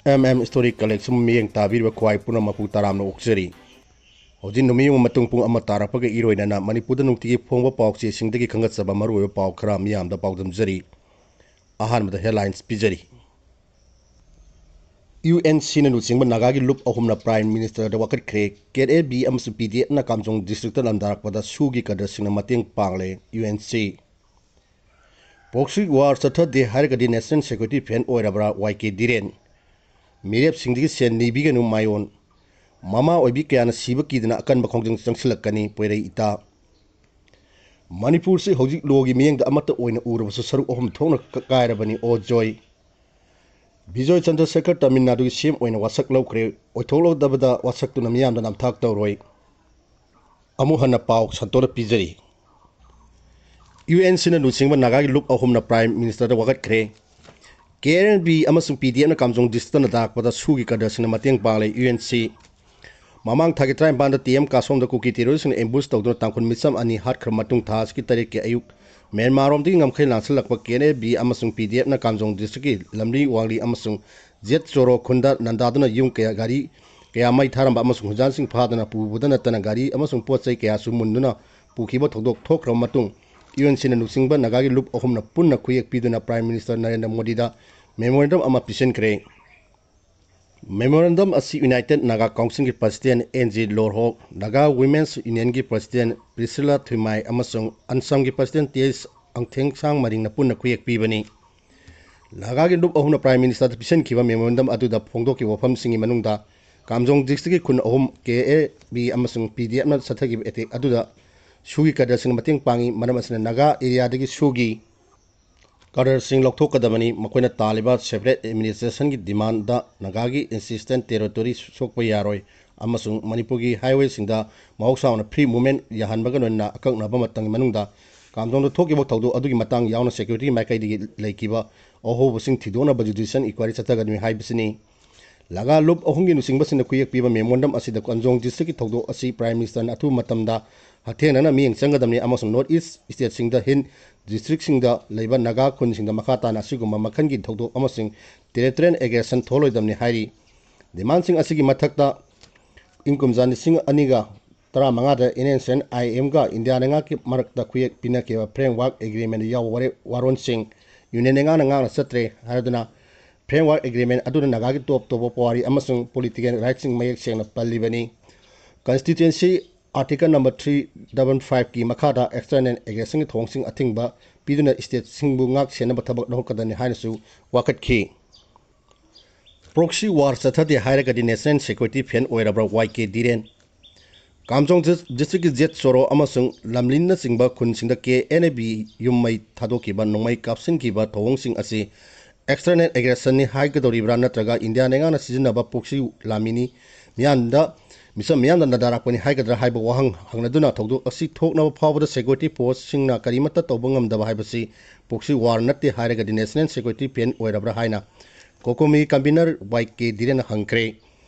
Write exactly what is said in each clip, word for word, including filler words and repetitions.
M M Story Collection ꯃꯤꯠꯌꯦꯡ ꯇꯥꯕꯤꯔꯤꯕ ꯈ꯭ꯋꯥꯏ ꯄꯨꯝꯅꯃꯛꯄꯨ ꯇꯔꯥꯝꯅ ꯑꯣꯛꯆꯔꯤ꯫ ꯍꯧꯖꯤꯛ ꯅꯨꯃꯤꯠ ꯌꯨꯡꯕ ꯃꯇꯨꯡ ꯄꯨꯡ ꯑꯃ ꯇꯥꯔꯛꯄꯒ ꯏꯔꯣꯏꯅꯅ ꯃꯅꯤꯄꯨꯔꯗ ꯅꯨꯡꯇꯤꯒꯤ ꯐꯣꯡꯕ ꯄꯥꯎꯆꯦꯁꯤꯡꯗꯒꯤ ꯈꯟꯒꯠꯆꯕ ꯃꯔꯨꯑꯣꯏꯕ ꯄꯥꯎ ꯈꯔ ꯃꯤꯌꯥꯝꯗ ꯄꯥꯎꯗꯝꯖꯔꯤ꯫ ꯑꯍꯥꯟꯕꯗ headlines ꯄꯤꯖꯔꯤ꯫ UNCꯅ ꯂꯨꯆꯤꯡꯕ ꯅꯥꯒꯥꯒꯤ ꯂꯨꯞ ꯑꯍꯨꯝꯅ Prime Ministerꯗ ꯋꯥꯀꯠꯈ꯭ꯔꯦ꯫ KNA-B ꯑꯃꯁꯨꯡ PDFꯅ ꯀꯥꯝꯖꯣꯡ districtꯇ ꯂꯥꯟꯗꯥꯔꯛꯄꯗ ꯁꯨꯒꯤ cadreꯁꯤꯡꯅ ꯃꯇꯦꯡ ꯄꯥꯡꯂꯦ꯫ UNC꯫ Proxy war ꯆꯠꯊꯗꯦ ꯍꯥꯏꯔꯒꯗꯤ National Security fan ꯑꯣꯏꯔꯕ꯭ꯔꯥ? YK ꯙꯤꯔꯦꯟ꯫ ꯃꯤꯔꯦꯞꯁꯤꯡꯗꯒꯤ ꯁꯦꯟ ꯅꯤꯕꯤꯒꯅꯨ ꯃꯥꯏꯑꯣꯟ꯫ ꯃꯃꯥ ꯑꯣꯏꯕꯤ ꯀꯌꯥꯅ ꯁꯤꯕ ꯀꯤꯗꯅ ꯑꯀꯟꯕ ꯈꯣꯡꯖꯪ ꯆꯪꯁꯤꯜꯂꯛꯀꯅꯤ ꯄꯣꯏꯔꯩ ꯏꯇꯥ꯫ ꯃꯅꯤꯄꯨꯔꯁꯤ ꯍꯧꯖꯤꯛ ꯂꯣꯒꯤ ꯃꯤꯠꯌꯦꯡꯗ ꯑꯃꯠꯇ ꯑꯣꯏꯅ ꯎꯔꯕꯁꯨ ꯁꯔꯨꯛ ꯑꯍꯨꯝ ꯊꯣꯛꯅ ꯀ-, ꯀꯥꯏꯔꯕꯅꯤ ꯑꯣ ꯖꯣꯏ꯫ ꯕꯤꯖꯣꯏ ꯆꯟꯗ꯭ꯔ ꯁꯦꯈꯔ ꯇꯥꯃꯤꯜ ꯅꯥꯗꯨꯒꯤ CM ꯑꯣꯏꯅ ꯋꯥꯁꯛ ꯂꯧꯈ꯭ꯔꯦ꯫ ꯑꯣꯏꯊꯣꯛꯂꯣꯏꯗꯕꯗ ꯋꯥꯁꯛꯇꯨꯅ ꯃꯤꯌꯥꯝꯗ ꯅꯝꯊꯥꯛ ꯇꯧꯔꯣꯏ꯫ ꯑꯃꯨꯛ ꯍꯟꯅ ꯄꯥꯎ ꯁꯟꯇꯣꯟꯅ ꯄꯤꯖꯔꯤ꯫ UNCꯅ ꯂꯨꯆꯤꯡꯕ ꯅꯥꯒꯥꯒꯤ ꯂꯨꯞ ꯑꯍꯨꯝꯅ Prime Ministerꯗ ꯋꯥꯀꯠꯈ꯭ꯔꯦ꯫ KNA-B ꯑꯃꯁꯨꯡ PDFꯅ ꯀꯥꯝꯖꯣꯡ districtꯇ ꯂꯥꯟꯗꯥꯔꯛꯄꯗ ꯁꯨꯒꯤ cadreꯁꯤꯡꯅ ꯃꯇꯦꯡ ꯄꯥꯡꯂꯦ꯫ UNC꯫ ꯃꯃꯥꯡ ꯊꯥꯒꯤ ꯇꯔꯥꯅꯤꯄꯥꯟꯗ ꯇꯤ ꯑꯦꯝ ꯀꯥꯁꯣꯝꯗ ꯀꯨꯀꯤ terroristꯁꯤꯡꯅ ambush ꯇꯧꯗꯨꯅ ꯇꯥꯡꯈꯨꯜ ꯃꯤꯆꯝ ꯑꯅꯤ ꯍꯥꯠꯈ꯭ꯔꯕ ꯃꯇꯨꯡ ꯊꯥ ꯑꯁꯤꯒꯤ ꯇꯔꯦꯠꯀꯤ ꯑꯌꯨꯛ ꯃ꯭ꯌꯥꯟꯃꯥꯔꯔꯣꯝꯗꯒꯤ ꯉꯝꯈꯩ ꯂꯥꯟꯁꯤꯜꯂꯛꯄ KNA-B ꯑꯃꯁꯨꯡ PDFꯅ ꯀꯥꯝꯖꯣꯡ districtꯀꯤ ꯂꯝꯂꯤ ꯋꯥꯡꯂꯤ ꯑꯃꯁꯨꯡ ꯖꯦꯠ ꯆꯣꯔꯣ ꯈꯨꯟꯗ ꯂꯥꯟꯗꯥꯗꯨꯅ ꯌꯨꯝ ꯀꯌꯥ, ꯒꯥꯔꯤ ꯀꯌꯥ ꯃꯩ ꯊꯥꯔꯝꯕ ꯑꯃꯁꯨꯡ ꯍꯨꯟꯖꯥꯟꯁꯤꯡ ꯐꯥꯗꯨꯅ ꯄꯨꯕꯗ ꯅꯠꯇꯅ ꯒꯥꯔꯤ ꯑꯃꯁꯨꯡ ꯄꯣꯠ ꯆꯩ ꯀꯌꯥꯁꯨ ꯃꯨꯟꯗꯨꯅ ꯄꯨꯈꯤꯕ ꯊꯧꯗꯣꯛ ꯊꯣꯛꯈ꯭ꯔꯕ ꯃꯇꯨꯡ, UNCꯅ ꯂꯨꯆꯤꯡꯕ ꯅꯥꯒꯥꯒꯤ ꯂꯨꯞ ꯑꯍꯨꯝꯅ ꯄꯨꯟꯅ ꯈꯨꯌꯦꯛ ꯄꯤꯗꯨꯅ Prime Minister ꯅꯔꯦꯟꯗ꯭ꯔ ꯃꯣꯗꯤꯗ memorandum ꯑꯃ ꯄꯤꯁꯤꯟꯈ꯭ꯔꯦ꯫ Memorandum ꯑꯁꯤ United Naga Councilꯒꯤ President N G Lorho, Naga Women's Unionꯒꯤ President Priscilla Thuimai ꯑꯃꯁꯨꯡ ANSAMꯒꯤ President T H ꯑꯪꯊꯦꯡꯁꯥꯡ ꯃꯔꯤꯡꯅ ꯄꯨꯟꯅ ꯈꯨꯌꯦꯛ ꯄꯤꯕꯅꯤ꯫ ꯅꯥꯒꯥꯒꯤ ꯂꯨꯞ ꯑꯍꯨꯝꯅ Prime Ministerꯗ ꯄꯤꯁꯤꯟꯈꯤꯕ memorandum ꯑꯗꯨꯗ ꯐꯣꯡꯗꯣꯛꯈꯤꯕ ꯋꯥꯐꯝꯁꯤꯡꯒꯤ ꯃꯅꯨꯡꯗ ꯀꯥꯝꯖꯣꯡ districtꯀꯤ ꯈꯨꯟ ꯑꯍꯨꯝ KNA-B ꯑꯃꯁꯨꯡ PDFꯅ ꯆꯠꯊꯈꯤꯕ attack ꯑꯗꯨꯗ ꯁꯨꯒꯤ cadreꯁꯤꯡꯅ ꯃꯇꯦꯡ ꯄꯥꯡꯏ꯫ ꯃꯔꯝ ꯑꯁꯤꯅ ꯅꯥꯒꯥ areaꯗꯒꯤ ꯁꯨꯒꯤ cadreꯁꯤꯡ ꯂꯧꯊꯣꯛꯀꯗꯕꯅꯤ꯫ ꯃꯈꯣꯏꯅ ꯇꯥꯜꯂꯤꯕ separate administrationꯒꯤ demandꯗ ꯅꯥꯒꯥꯒꯤ ancestral territory ꯁꯣꯛꯄ ꯌꯥꯔꯣꯏ ꯑꯃꯁꯨꯡ ꯃꯅꯤꯄꯨꯔꯒꯤ highwayꯁꯤꯡꯗ ꯃꯍꯧꯁꯥ ꯑꯣꯏꯅ free movement ꯌꯥꯍꯟꯕꯒ ꯂꯣꯏꯅꯅ ꯑꯀꯛꯅꯕ ꯃꯇꯝꯒꯤ ꯃꯅꯨꯡꯗ ꯀꯥꯝꯖꯣꯡꯗ ꯊꯣꯛꯈꯤꯕ ꯊꯧꯗꯣꯛ ꯑꯗꯨꯒꯤ ꯃꯇꯥꯡ ꯌꯥꯎꯅ security ꯃꯥꯏꯀꯩꯗꯒꯤ ꯂꯩꯈꯤꯕ ꯑꯍꯣꯕꯁꯤꯡ ꯊꯤꯗꯣꯛꯅꯕ judicial inquiry ꯆꯠꯊꯒꯅꯤ ꯍꯥꯏꯕꯁꯤꯅꯤ꯫ ꯅꯥꯒꯥ ꯂꯨꯞ ꯑꯍꯨꯝꯒꯤ ꯂꯨꯆꯤꯡꯕꯁꯤꯡꯅ ꯈꯨꯌꯦꯛ ꯄꯤꯕ memorandum ꯑꯁꯤꯗ ꯀꯥꯝꯖꯣꯡ districtꯀꯤ ꯊꯧꯗꯣꯛ ꯑꯁꯤ Prime Ministerꯅ ꯑꯊꯨꯕ ꯃꯇꯝꯗ ꯍꯛꯊꯦꯡꯅꯅ ꯃꯤꯠꯌꯦꯡ ꯆꯪꯒꯗꯕꯅꯤ ꯑꯃꯁꯨꯡ North East stateꯁꯤꯡꯗ ꯍꯤꯟ districtꯁꯤꯡꯗ ꯂꯩꯕ ꯅꯥꯒꯥ ꯈꯨꯟꯁꯤꯡꯗ ꯃꯈꯥ ꯇꯥꯅ ꯑꯁꯤꯒꯨꯝꯕ ꯃꯈꯜꯒꯤ ꯊꯧꯗꯣꯛ ꯑꯃꯁꯨꯡ territorial aggression ꯊꯣꯛꯍꯜꯂꯣꯏꯗꯕꯅꯤ ꯍꯥꯏꯔꯤ꯫ Demandꯁꯤꯡ ꯑꯁꯤꯒꯤ ꯃꯊꯛꯇ ꯏꯪ ꯀꯨꯝꯖꯥ ꯂꯤꯁꯤꯡ ꯑꯅꯤꯒ ꯇꯔꯥꯃꯉꯥꯗ N S N I Mꯒ ꯏꯟꯗꯤꯌꯥ ꯂꯩꯉꯥꯛꯀꯤ ꯃꯔꯛꯇ ꯈꯨꯌꯦꯛ ꯄꯤꯅꯈꯤꯕ Framework Agreement ꯌꯥꯎꯕ ꯋꯥꯔꯦ-, ꯋꯥꯔꯣꯜꯁꯤꯡ Union ꯂꯩꯉꯥꯛꯅ ꯉꯥꯛꯅ ꯆꯠꯇ꯭ꯔꯦ ꯍꯥꯏꯗꯨꯅ Framework Agreement ꯑꯗꯨꯅ ꯅꯥꯒꯥꯒꯤ ꯇꯣꯞ ꯇꯣꯞꯄ ꯄꯨꯋꯥꯔꯤ ꯑꯃꯁꯨꯡ political rightꯁꯤꯡ ꯃꯌꯦꯛ ꯁꯦꯡꯅ ꯄꯜꯂꯤꯕꯅꯤ꯫ Constituency Article number three double fiveꯀꯤ ꯃꯈꯥꯗ external aggressionꯒꯤ ꯊꯧꯑꯣꯡꯁꯤꯡ ꯑꯊꯤꯡꯕ ꯄꯤꯗꯨꯅ stateꯁꯤꯡꯕꯨ ꯉꯥꯛ ꯁꯦꯟꯅꯕ ꯊꯕꯛ ꯂꯧꯈꯠꯀꯗꯕꯅꯤ ꯍꯥꯏꯅꯁꯨ ꯋꯥꯀꯠꯈꯤ꯫ Proxy war ꯆꯠꯊꯗꯦ ꯍꯥꯏꯔꯒꯗꯤ national security ꯐꯦꯟ ꯑꯣꯏꯔꯕ꯭ꯔꯥ? Y K ꯙꯤꯔꯦꯟ꯫ ꯀꯥꯝꯖꯣꯡ dis-, districtꯀꯤ ꯖꯦꯠ ꯆꯣꯔꯣ ꯑꯃꯁꯨꯡ ꯂꯝꯂꯤꯟꯅꯆꯤꯡꯕ ꯈꯨꯟꯁꯤꯡꯗ K N A B ꯌꯨꯝ ꯃꯩ ꯊꯥꯗꯣꯛꯈꯤꯕ, ꯅꯣꯡꯃꯩ ꯀꯥꯞꯁꯤꯟꯈꯤꯕ ꯊꯧꯑꯣꯡꯁꯤꯡ ꯑꯁꯤ external aggressonꯅꯤ ꯍꯥꯏꯒꯗꯧꯔꯤꯕ꯭ꯔꯥ ꯅꯠꯇ꯭ꯔꯒ ꯏꯟꯗꯤꯌꯥ ꯂꯩꯉꯥꯛꯅ ꯁꯤꯖꯤꯟꯅꯕ proxy ꯂꯥꯟꯃꯤꯅꯤ, ꯃꯤꯌꯥꯝꯗ, ꯃꯤꯆꯝ ꯃꯤꯌꯥꯝꯗ ꯅꯥꯗꯥ ꯂꯥꯛꯄꯅꯤ ꯍꯥꯏꯒꯗ꯭ꯔꯥ ꯍꯥꯏꯕ ꯋꯥꯍꯪ ꯍꯪꯂꯗꯨꯅ ꯊꯧꯗꯣꯛ ꯑꯁꯤ ꯊꯣꯛꯅꯕ ꯐꯥꯎꯕꯗ security forceꯁꯤꯡꯅ ꯀꯔꯤꯃꯠꯇ ꯇꯧꯕ ꯉꯝꯗꯕ ꯍꯥꯏꯕꯁꯤ proxy war ꯅꯠꯇꯦ ꯍꯥꯏꯔꯒꯗꯤ national security ꯐꯦꯟ ꯑꯣꯏꯔꯕ꯭ꯔꯥ ꯍꯥꯏꯅ COCOMI convener Y K ꯙꯤꯔꯦꯟꯅ ꯍꯪꯈ꯭ꯔꯦ꯫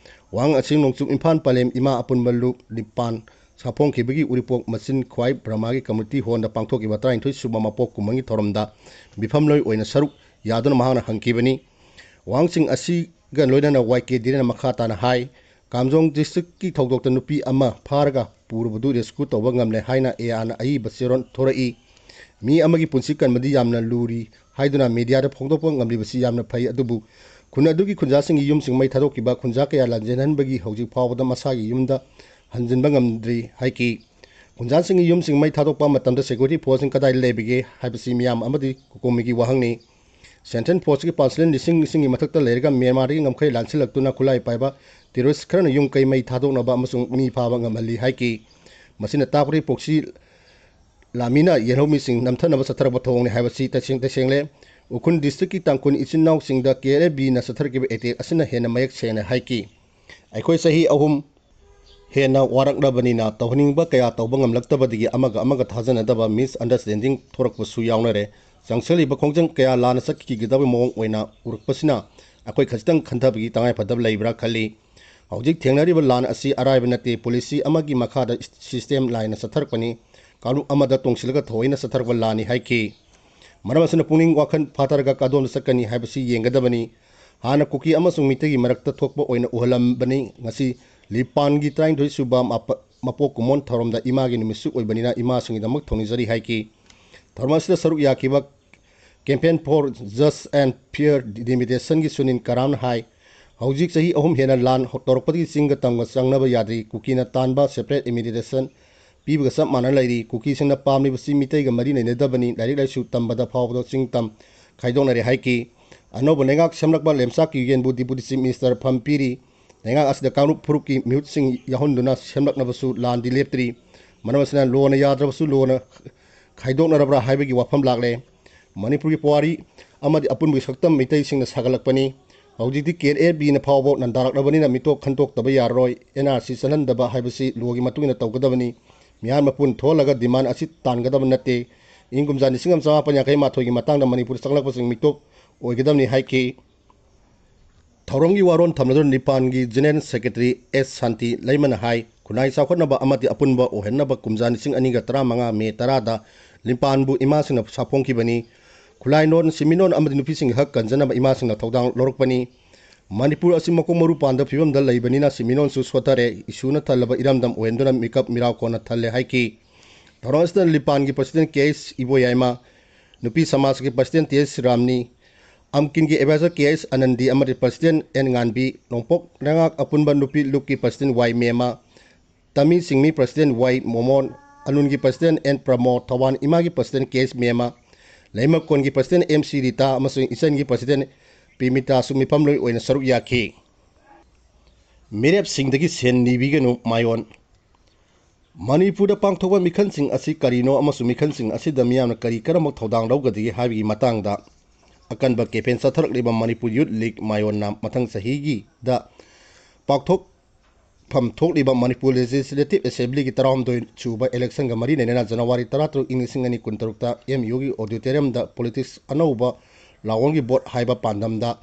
ꯋꯥꯍꯪ ꯑꯁꯤ ꯅꯣꯡꯆꯨꯞ ꯏꯝꯐꯥꯜ ꯄꯂꯦꯝ ꯏꯃꯥ ꯑꯄꯨꯟꯕ ꯂꯨꯞ ꯅꯤꯄꯥꯟ ꯁꯥꯐꯣꯡꯈꯤꯕꯒꯤ ꯎꯔꯤꯄꯣꯛ ꯃꯆꯤꯟ ꯈ꯭ꯋꯥꯏ ꯕ꯭ꯔꯍꯃꯥꯒꯤ community hallꯗ ꯄꯥꯡꯊꯣꯛꯈꯤꯕ ꯇꯔꯥꯅꯤꯊꯣꯏ ꯁꯨꯕ ꯃꯄꯣꯛ ꯀꯨꯝꯃꯪꯒꯤ ꯊꯧꯔꯝꯗ ꯃꯤꯐꯝꯂꯣꯏ ꯑꯣꯏꯅ ꯁꯔꯨꯛ ꯌꯥꯗꯨꯅ ꯃꯍꯥꯛꯅ ꯍꯪꯈꯤꯕꯅꯤ꯫ ꯋꯥꯍꯪꯁꯤꯡ ꯑꯁꯤꯒ ꯂꯣꯏꯅꯅ Y K ꯙꯤꯔꯦꯟꯅ ꯃꯈꯥ ꯇꯥꯅ ꯍꯥꯏ, ꯀꯥꯝꯖꯣꯡ districtꯀꯤ ꯊꯧꯗꯣꯛꯇ ꯅꯨꯄꯤ ꯑꯃ ꯐꯥꯔꯒ ꯄꯨꯔꯕꯗꯨ rescue ꯇꯧꯕ ꯉꯝꯂꯦ ꯍꯥꯏꯅ A Rꯅ ꯑꯏꯕ ꯆꯦꯔꯣꯜ ꯊꯣꯔꯛꯏ꯫ ꯃꯤ ꯑꯃꯒꯤ ꯄꯨꯟꯁꯤ ꯀꯟꯕꯗꯤ ꯌꯥꯝꯅ ꯂꯨꯔꯤ ꯍꯥꯏꯗꯨꯅ mediaꯗ ꯐꯣꯡꯗꯣꯛꯄ ꯉꯝꯂꯤꯕꯁꯤ ꯌꯥꯝꯅ ꯐꯩ, ꯑꯗꯨꯕꯨ ꯈꯨꯟ ꯑꯗꯨꯒꯤ ꯈꯨꯟꯖꯥꯁꯤꯡꯒꯤ ꯌꯨꯝꯁꯤꯡ ꯃꯩ ꯊꯥꯗꯣꯛꯈꯤꯕ ꯈꯨꯟꯖꯥ ꯀꯌꯥ ꯂꯥꯟꯖꯦꯟꯍꯟꯕꯒꯤ ꯍꯧꯖꯤꯛ ꯐꯥꯎꯕꯗ ꯃꯁꯥꯒꯤ ꯌꯨꯝꯗ ꯍꯟꯖꯤꯟꯕ ꯉꯝꯗ꯭ꯔꯤ ꯍꯥꯏꯈꯤ꯫ ꯈꯨꯟꯖꯥꯁꯤꯡꯒꯤ ꯌꯨꯝꯁꯤꯡ ꯃꯩ ꯊꯥꯗꯣꯛꯄ ꯃꯇꯝꯗ security forceꯁꯤꯡ ꯀꯗꯥꯏꯗ ꯂꯩꯕꯒꯦ ꯍꯥꯏꯕꯁꯤ ꯃꯤꯌꯥꯝ ꯑꯃꯗꯤ COCOMIꯒꯤ ꯋꯥꯍꯪꯅꯤ꯫ Central forceꯀꯤ personnel ꯂꯤꯁꯤꯡ ꯂꯤꯁꯤꯡꯒꯤ ꯃꯊꯛꯇ ꯂꯩꯔꯒ ꯃ꯭ꯌꯥꯟꯃꯥꯔꯗꯒꯤ ꯉꯝꯈꯩ ꯂꯥꯟꯁꯤꯜꯂꯛꯇꯨꯅ ꯈꯨꯠꯂꯥꯏ ꯄꯥꯏꯕ terrorist ꯈꯔꯅ ꯌꯨꯝ ꯀꯩ ꯃꯩ ꯊꯥꯗꯣꯛꯅꯕ ꯑꯃꯁꯨꯡ ꯃꯤ ꯐꯥꯕ ꯉꯝꯍꯜꯂꯤ ꯍꯥꯏꯈꯤ꯫ ꯃꯁꯤꯅ ꯇꯥꯛꯄꯗꯤ proxy ꯂꯥꯟꯃꯤꯅ ꯌꯦꯜꯍꯧꯃꯤꯁꯤꯡ ꯅꯝꯊꯅꯕ ꯆꯠꯊꯔꯛꯄ ꯊꯧꯑꯣꯡꯅꯤ ꯍꯥꯏꯕꯁꯤ ꯇꯁꯦꯡ ꯇꯁꯦꯡꯂꯦ꯫ ꯎꯈ꯭ꯔꯨꯜ districtꯀꯤ ꯇꯥꯡꯈꯨꯜ ꯏꯆꯤꯟ ꯏꯅꯥꯎꯁꯤꯡꯗ K N A Bꯅ ꯆꯠꯊꯔꯛꯈꯤꯕ attack ꯑꯁꯤꯅ ꯍꯦꯟꯅ ꯃꯌꯦꯛ ꯁꯦꯡꯅ ꯍꯥꯏꯈꯤ꯫ ꯑꯩꯈꯣꯏ ꯆꯍꯤ ꯑꯍꯨꯝ ꯍꯦꯟꯅ ꯋꯥꯔꯛꯂꯕꯅꯤꯅ ꯇꯧꯍꯟꯅꯤꯡꯕ ꯀꯌꯥ ꯇꯧꯕ ꯉꯝꯂꯛꯇꯕꯗꯒꯤ ꯑꯃꯒ ꯑꯃꯒ ꯊꯥꯖꯅꯗꯕ, misunderstanding ꯊꯣꯔꯛꯄꯁꯨ ꯌꯥꯎꯅꯔꯦ꯫ ꯆꯪꯁꯤꯜꯂꯤꯕ ꯈꯣꯡꯖꯪ ꯀꯌꯥ ꯂꯥꯟꯅ ꯆꯠꯈꯤꯒꯗꯕ ꯃꯑꯣꯡ ꯑꯣꯏꯅ ꯎꯔꯛꯄꯁꯤꯅ ꯑꯩꯈꯣꯏ ꯈꯖꯤꯛꯇꯪ ꯈꯟꯊꯕꯒꯤ ꯇꯉꯥꯏꯐꯗꯕ ꯂꯩꯕ꯭ꯔꯥ ꯈꯜꯂꯤ꯫ ꯍꯧꯖꯤꯛ ꯊꯦꯡꯅꯔꯤꯕ ꯂꯥꯟ ꯑꯁꯤ ꯑꯔꯥꯏꯕ ꯅꯠꯇꯦ, ꯄꯣꯂꯤꯁꯤ ꯑꯃꯒꯤ ꯃꯈꯥꯗ ꯁꯤꯁꯇꯦꯝ ꯂꯥꯏꯅ ꯆꯠꯊꯔꯛꯄꯅꯤ, ꯀꯥꯡꯂꯨꯞ ꯑꯃꯗ ꯇꯣꯡꯁꯤꯜꯂꯒ ꯊꯑꯣꯏꯅ ꯆꯠꯊꯔꯛꯄ ꯂꯥꯟꯅꯤ ꯍꯥꯏꯈꯤ꯫ ꯃꯔꯝ ꯑꯁꯤꯅ ꯄꯨꯛꯅꯤꯡ ꯋꯥꯈꯜ ꯐꯥꯊꯔꯒ ꯀꯗꯣꯝꯗ ꯆꯠꯀꯅꯤ ꯍꯥꯏꯕꯁꯤ ꯌꯦꯡꯒꯗꯕꯅꯤ꯫ ꯍꯥꯟꯅ ꯀꯨꯀꯤ ꯑꯃꯁꯨꯡ ꯃꯤꯇꯩꯒꯤ ꯃꯔꯛꯇ ꯊꯣꯛꯄ ꯑꯣꯏꯅ ꯎꯍꯜꯂꯝꯕꯅꯤ꯫ ꯉꯁꯤ ꯂꯤꯄꯥꯟꯒꯤ ꯇꯔꯥꯅꯤꯊꯣꯏ ꯁꯨꯕ ꯃꯄ-, ꯃꯄꯣꯛ ꯀꯨꯝꯑꯣꯟ ꯊꯧꯔꯝꯗ ꯏꯃꯥꯒꯤ ꯅꯨꯃꯤꯠꯁꯨ ꯑꯣꯏꯕꯅꯤꯅ ꯏꯃꯥꯁꯤꯡꯒꯤꯗꯃꯛ ꯊꯧꯅꯤꯖꯔꯤ ꯍꯥꯏꯈꯤ꯫ ꯊꯧꯔꯝ ꯑꯁꯤꯗ ꯁꯔꯨꯛ ꯌꯥꯈꯤꯕ Campaign for Just and Fair Delimitation ꯒꯤ ꯁꯨꯅꯤꯜ ꯀꯔꯥꯝꯅ ꯍꯥꯏ, ꯍꯧꯖꯤꯛ ꯆꯍꯤ ꯑꯍꯨꯝ ꯍꯦꯟꯅ ꯂꯥꯟ ꯇꯧꯔꯛꯄꯗꯒꯤ ꯆꯤꯡꯒ ꯇꯝꯒ ꯆꯪꯅꯕ ꯌꯥꯗ꯭ꯔꯤ꯫ ꯀꯨꯀꯤꯅ ꯇꯥꯟꯕ separate administration ꯄꯤꯕꯒ ꯆꯞ ꯃꯥꯟꯅ ꯂꯩꯔꯤ꯫ ꯀꯨꯀꯤꯁꯤꯡꯅ ꯄꯥꯝꯂꯤꯕꯁꯤ ꯃꯤꯇꯩꯒ ꯃꯔꯤ ꯂꯩꯅꯗꯕꯅꯤ꯫ ꯂꯥꯏꯔꯤꯛ ꯂꯥꯏꯁꯨ ꯇꯝꯕꯗ ꯐꯥꯎꯕꯗ ꯆꯤꯡ ꯇꯝ ꯈꯥꯏꯗꯣꯛꯅꯔꯦ ꯍꯥꯏꯈꯤ꯫ ꯑꯅꯧꯕ ꯂꯩꯉꯥꯛ ꯁꯦꯝꯂꯛꯄ ꯂꯦꯝꯆꯥꯛꯀꯤ ꯌꯨꯌꯦꯟꯕꯨ Deputy Chief Minister ꯐꯝ ꯄꯤꯔꯤ꯫ ꯂꯩꯉꯥꯛ ꯑꯁꯤꯗ ꯀꯥꯡꯂꯨꯞ ꯐꯨꯔꯨꯞꯀꯤ ꯃꯤꯍꯨꯠꯁꯤꯡ ꯌꯥꯎꯍꯟꯗꯨꯅ ꯁꯦꯝꯂꯛꯅꯕꯁꯨ ꯂꯥꯟꯗꯤ ꯂꯦꯞꯇ꯭ꯔꯤ꯫ ꯃꯔꯝ ꯑꯁꯤꯅ ꯂꯣꯅ ꯌꯥꯗ꯭ꯔꯕꯁꯨ ꯂꯣꯅ ꯈꯥꯏꯗꯣꯛꯅꯔꯕ꯭ꯔꯥ ꯍꯥꯏꯕꯒꯤ ꯋꯥꯐꯝ ꯂꯥꯛꯂꯦ꯫ ꯃꯅꯤꯄꯨꯔꯒꯤ ꯄꯨꯋꯥꯔꯤ ꯑꯃꯗꯤ ꯑꯄꯨꯟꯕꯒꯤ ꯁꯛꯇꯝ ꯃꯤꯇꯩꯁꯤꯡꯅ ꯁꯥꯒꯠꯂꯛꯄꯅꯤ꯫ ꯍꯧꯖꯤꯛꯇꯤ ꯀꯦ ꯑꯦꯜ ꯑꯦꯐ ꯕꯤꯅ ꯐꯥꯎꯕ ꯅꯟꯗꯥꯔꯛꯂꯕꯅꯤꯅ ꯃꯤꯇꯣꯞ ꯈꯟꯗꯣꯛꯇꯕ ꯌꯥꯔꯔꯣꯏ꯫ ꯑꯦꯟ ꯑꯥꯔ ꯁꯤ ꯆꯠꯍꯟꯗꯕ ꯍꯥꯏꯕꯁꯤ ꯂꯣꯒꯤ ꯃꯇꯨꯡ ꯏꯟꯅ ꯇꯧꯒꯗꯕꯅꯤ꯫ ꯃꯤꯍꯥꯠ ꯃꯄꯨꯟ ꯊꯣꯛꯍꯜꯂꯒ demand ꯑꯁꯤ ꯇꯥꯟꯒꯗꯕ ꯅꯠꯇꯦ꯫ ꯏꯪ ꯀꯨꯝꯖꯥ ꯂꯤꯁꯤꯡ ꯑꯃ ꯆꯃꯥꯄꯟ ꯌꯥꯡꯈꯩ ꯃꯥꯊꯣꯏꯒꯤ ꯃꯇꯥꯡꯗ ꯃꯅꯤꯄꯨꯔꯗ ꯆꯪꯂꯛꯄꯁꯤꯡ ꯃꯤꯇꯣꯞ ꯑꯣꯏꯒꯗꯕꯅꯤ ꯍꯥꯏꯈꯤ꯫ ꯊꯧꯔꯝꯒꯤ ꯋꯥꯔꯣꯜ ꯊꯝꯂꯗꯨꯅ ꯂꯤꯄꯥꯟꯒꯤ General Secretary ꯑꯦꯁ ꯁꯥꯟꯇꯤ ꯂꯩꯃꯅ ꯍꯥꯏ, ꯈꯨꯟꯅꯥꯏ ꯆꯥꯎꯈꯠꯅꯕ ꯑꯃꯗꯤ ꯑꯄꯨꯟꯕ ꯑꯣꯏꯍꯟꯅꯕ ꯀꯨꯝꯖꯥ ꯂꯤꯁꯤꯡ ꯑꯅꯤꯒ ꯇꯔꯥꯃꯉꯥ ꯃꯦ ꯇꯔꯥꯗ ꯂꯤꯄꯥꯟꯕꯨ ꯏꯃꯥꯁꯤꯡꯅ ꯁꯥꯐꯣꯡꯈꯤꯕꯅꯤ꯫ ꯈꯨꯠꯂꯥꯏꯂꯣꯟ, ꯁꯤꯟꯃꯤꯠꯂꯣꯟ ꯑꯃꯗꯤ ꯅꯨꯄꯤꯁꯤꯡꯒꯤ ꯍꯛ ꯀꯟꯖꯅꯕ ꯏꯃꯥꯁꯤꯡꯅ ꯊꯧꯗꯥꯡ ꯂꯧꯔꯛꯄꯅꯤ꯫ ꯃꯅꯤꯄꯨꯔ ꯑꯁꯤ ꯃꯈꯣꯡ ꯃꯔꯨ ꯄꯥꯟꯗ ꯐꯤꯕꯝꯗ ꯂꯩꯕꯅꯤꯅ ꯁꯤꯟꯃꯤꯠꯂꯣꯟꯁꯨ ꯁꯣꯠꯊꯔꯦ꯫ ꯏꯁꯨꯅ ꯊꯜꯂꯕ ꯏꯔꯝꯗꯝ ꯑꯣꯏꯍꯟꯗꯨꯅ ꯃꯤꯀꯞ ꯃꯤꯔꯥꯎ ꯀꯣꯟꯅ ꯊꯜꯂꯦ ꯍꯥꯏꯈꯤ꯫ ꯊꯧꯔꯝ ꯑꯁꯤꯗ ꯂꯤꯄꯥꯟꯒꯤ President ꯀꯦ ꯑꯩꯆ ꯏꯕꯣꯌꯥꯏꯃ, ꯅꯨꯄꯤ ꯁꯃꯥꯖꯀꯤ President ꯇꯤ ꯑꯦꯁ ꯔꯥꯝꯅꯤ, ꯑꯝꯀꯤꯟꯒꯤ Advisor ꯀꯦ ꯑꯩꯆ ꯑꯅꯟꯗꯤ ꯑꯃꯗꯤ President ꯑꯦꯟ ꯉꯥꯟꯕꯤ, ꯅꯣꯡꯄꯣꯛ ꯂꯩꯉꯥꯛ ꯑꯄꯨꯟꯕ ꯅꯨꯄꯤ ꯂꯨꯞꯀꯤ President ꯋꯥꯏ ꯃꯦꯃ, ꯇꯃꯤ ꯆꯤꯡꯃꯤ President ꯋꯥꯏ ꯃꯣꯃꯣꯟ, ꯑꯂꯨꯟꯒꯤ President ꯑꯦꯟ ꯄ꯭ꯔꯃꯣꯗ, ꯊꯧꯕꯥꯜ ꯏꯃꯥꯒꯤ President ꯀꯦ ꯑꯩꯆ ꯃꯦꯃ, ꯂꯩꯃꯀꯣꯟꯒꯤ President ꯑꯦꯝ ꯁꯤ ꯔꯤꯇꯥ ꯑꯃꯁꯨꯡ ꯏꯆꯟꯒꯤ President ꯄꯤꯃꯤꯇꯥꯁꯨ ꯃꯤꯐꯝꯂꯣꯏ ꯑꯣꯏꯅ ꯁꯔꯨꯛ ꯌꯥꯈꯤ꯫ ꯃꯤꯔꯦꯞꯁꯤꯡꯗꯒꯤ ꯁꯦꯟ ꯅꯤꯕꯤꯒꯅꯨ, ꯃꯥꯏꯑꯣꯟ꯫ ꯃꯅꯤꯄꯨꯔꯗ ꯄꯥꯡꯊꯣꯛꯄ ꯃꯤꯈꯜꯁꯤꯡ ꯑꯁꯤ ꯀꯔꯤꯅꯣ ꯑꯃꯁꯨꯡ ꯃꯤꯈꯜꯁꯤꯡ ꯑꯁꯤꯗ ꯃꯤꯌꯥꯝꯅ ꯀꯔꯤ ꯀꯔꯝꯕ ꯊꯧꯗꯥꯡ ꯂꯧꯒꯗꯒꯦ ꯍꯥꯏꯕꯒꯤ ꯃꯇꯥꯡꯗ ꯑꯀꯟꯕ campaign ꯆꯠꯊꯔꯛꯂꯤꯕ ꯃꯅꯤꯄꯨꯔ Youth League ꯃꯥꯏꯑꯣꯟꯅ ꯃꯊꯪ ꯆꯍꯤꯒꯤꯗ ꯄꯥꯡꯊꯣꯛꯐꯝ ꯊꯣꯛꯂꯤꯕ ꯃꯅꯤꯄꯨꯔ Legislative Assemblyꯒꯤ ꯇꯔꯥꯍꯨꯝꯗꯣꯏ ꯁꯨꯕ electionꯒ ꯃꯔꯤ ꯂꯩꯅꯅ ꯖꯅꯋꯥꯔꯤ ꯇꯔꯥꯇꯔꯨꯛ, ꯏꯪ ꯂꯤꯁꯤꯡ ꯑꯅꯤ ꯀꯨꯟꯇꯔꯨꯛꯇ ꯑꯦꯝ ꯌꯨꯒꯤ auditoriumꯗ Politics ꯑꯅꯧꯕ ꯂꯥꯛꯑꯣꯟꯒꯤ ꯚꯣꯠ ꯍꯥꯏꯕ ꯄꯥꯟꯗꯝꯗ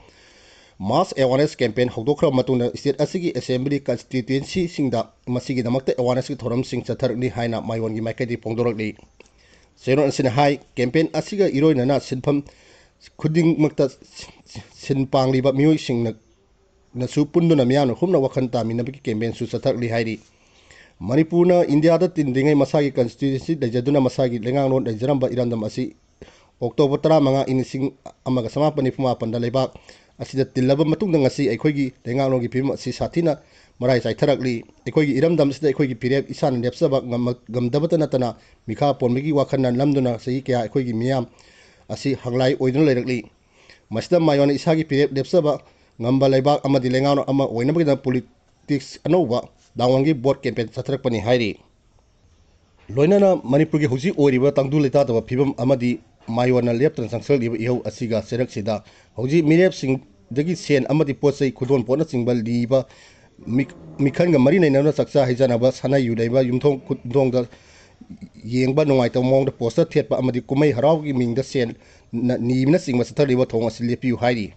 Mass awareness campaign ꯍꯧꯗꯣꯛꯈ꯭ꯔꯕ ꯃꯇꯨꯡꯗ state ꯑꯁꯤꯒꯤ assembly constituencyꯁꯤꯡꯗ ꯃꯁꯤꯒꯤꯗꯃꯛꯇ awarenessꯀꯤ ꯊꯧꯔꯝꯁꯤꯡ ꯆꯠꯊꯔꯛꯂꯤ ꯍꯥꯏꯅ ꯃꯥꯏꯑꯣꯟꯒꯤ ꯃꯥꯏꯀꯩꯗꯒꯤ ꯐꯣꯡꯗꯣꯔꯛꯂꯤ꯫ ꯆꯦꯔꯣꯜ ꯑꯁꯤꯅ ꯍꯥꯏ, campaign ꯑꯁꯤꯒ ꯏꯔꯣꯏꯅꯅ ꯁꯤꯟꯐꯝ ꯈꯨꯗꯤꯡꯃꯛꯇ ꯁꯤꯟ ꯄꯥꯡꯂꯤꯕ ꯃꯤꯑꯣꯏꯁꯤꯡꯅ ꯅꯁꯨ ꯄꯨꯟꯗꯨꯅ ꯃꯤꯌꯥꯝꯅ ꯍꯨꯞꯅ ꯋꯥꯈꯜ ꯇꯥꯃꯤꯟꯅꯕꯒꯤ campaignꯁꯨ ꯆꯠꯊꯔꯛꯂꯤ ꯍꯥꯏꯔꯤ꯫ ꯃꯅꯤꯄꯨꯔꯅ ꯏꯟꯗꯤꯌꯥꯗ ꯇꯤꯟꯗ꯭ꯔꯤꯉꯩ ꯃꯁꯥꯒꯤ constituency ꯂꯩꯖꯗꯨꯅ ꯃꯁꯥꯒꯤ ꯂꯩꯉꯥꯛꯂꯣꯟ ꯂꯩꯖꯔꯝꯕ ꯏꯔꯝꯗꯝ ꯑꯁꯤ October ꯇꯔꯥꯃꯉꯥ, ꯏꯪ ꯂꯤꯁꯤꯡ ꯑꯃꯒ ꯆꯃꯥꯄꯟ ꯅꯤꯐꯨ ꯃꯥꯄꯟꯗ ꯂꯩꯕꯥꯛ ꯑꯁꯤꯗ ꯇꯤꯜꯂꯕ ꯃꯇꯨꯡꯗ ꯉꯁꯤ ꯑꯩꯈꯣꯏꯒꯤ ꯂꯩꯉꯥꯛꯂꯣꯟꯒꯤ ꯐꯤꯕꯝ ꯑꯁꯤ ꯁꯥꯊꯤꯅ ꯃꯔꯥꯏ ꯆꯥꯏꯊꯔꯛꯂꯤ꯫ ꯑꯩꯈꯣꯏꯒꯤ ꯏꯔꯝꯗꯝꯁꯤꯗ ꯑꯩꯈꯣꯏꯒꯤ ꯐꯤꯔꯦꯞ ꯏꯁꯥꯅ ꯂꯦꯞꯆꯕ ꯉꯝꯃ-, ꯉꯝꯗꯕꯇ ꯅꯠꯇꯅ ꯃꯤꯈꯥ ꯄꯣꯟꯕꯒꯤ ꯋꯥꯈꯜꯅ ꯅꯝꯗꯨꯅ ꯆꯍꯤ ꯀꯌꯥ ꯑꯩꯈꯣꯏꯒꯤ ꯃꯤꯌꯥꯝ ꯑꯁꯤ ꯍꯪꯂꯥꯏ ꯑꯣꯏꯗꯨꯅ ꯂꯩꯔꯛꯂꯤ꯫ ꯃꯁꯤꯗ ꯃꯥꯏꯌꯣꯟꯅ ꯏꯁꯥꯒꯤ ꯐꯤꯔꯦꯞ ꯂꯦꯞꯆꯕ ꯉꯝꯕ ꯂꯩꯕꯥꯛ ꯑꯃꯗꯤ ꯂꯩꯉꯥꯛꯂꯣꯟ ꯑꯃ ꯑꯣꯏꯅꯕꯒꯤꯗꯃꯛ politics ꯑꯅꯧꯕ ꯗꯥꯡꯋꯥꯟꯒꯤ vote campaign ꯆꯠꯊꯔꯛꯄꯅꯤ ꯍꯥꯏꯔꯤ꯫ ꯂꯣꯏꯅꯅ ꯃꯅꯤꯄꯨꯔꯒꯤ ꯍꯧꯖꯤꯛ ꯑꯣꯏꯔꯤꯕ ꯇꯪꯗꯨ ꯂꯩꯇꯥꯗꯕ ꯐꯤꯕꯝ ꯑꯃꯗꯤ ꯃꯥꯏꯌꯣꯟꯅ ꯂꯦꯞꯇꯅ ꯆꯪꯁꯤꯜꯂꯛꯂꯤꯕ ꯏꯍꯧ ꯑꯁꯤꯒ ꯆꯩꯔꯛꯁꯤꯗ ꯍꯧꯖꯤꯛ ꯃꯤꯔꯦꯞꯁꯤꯡꯗꯒꯤ ꯁꯦꯟ ꯑꯃꯗꯤ ꯄꯣꯠ ꯆꯩ ꯈꯨꯗꯣꯟ ꯄꯣꯠꯅꯆꯤꯡꯕ ꯂꯤꯕ ꯃꯤ-, ꯃꯤꯈꯜꯒ ꯃꯔꯤ ꯂꯩꯅꯅ ꯆꯥꯛꯆꯥ ꯍꯩꯖꯥꯟꯅꯕ, ꯁꯥꯟꯅ ꯌꯨ ꯂꯩꯕ, ꯌꯨꯝꯊꯣꯡ ꯈꯨꯗꯣꯡꯗ ꯌꯦꯡꯕ ꯅꯨꯡꯉꯥꯏꯇꯕ ꯃꯑꯣꯡꯗ poster ꯊꯦꯠꯄ ꯑꯃꯗꯤ ꯀꯨꯝꯍꯩ ꯍꯔꯥꯎꯒꯤ ꯃꯤꯡꯗ ꯁꯦꯟ ꯅ-, ꯅꯤꯕꯅꯆꯤꯡꯕ ꯆꯠꯊꯔꯤꯕ ꯊꯧꯑꯣꯡ ꯑꯁꯤ ꯂꯦꯞꯄꯤꯌꯨ ꯍꯥꯏꯔꯤ꯫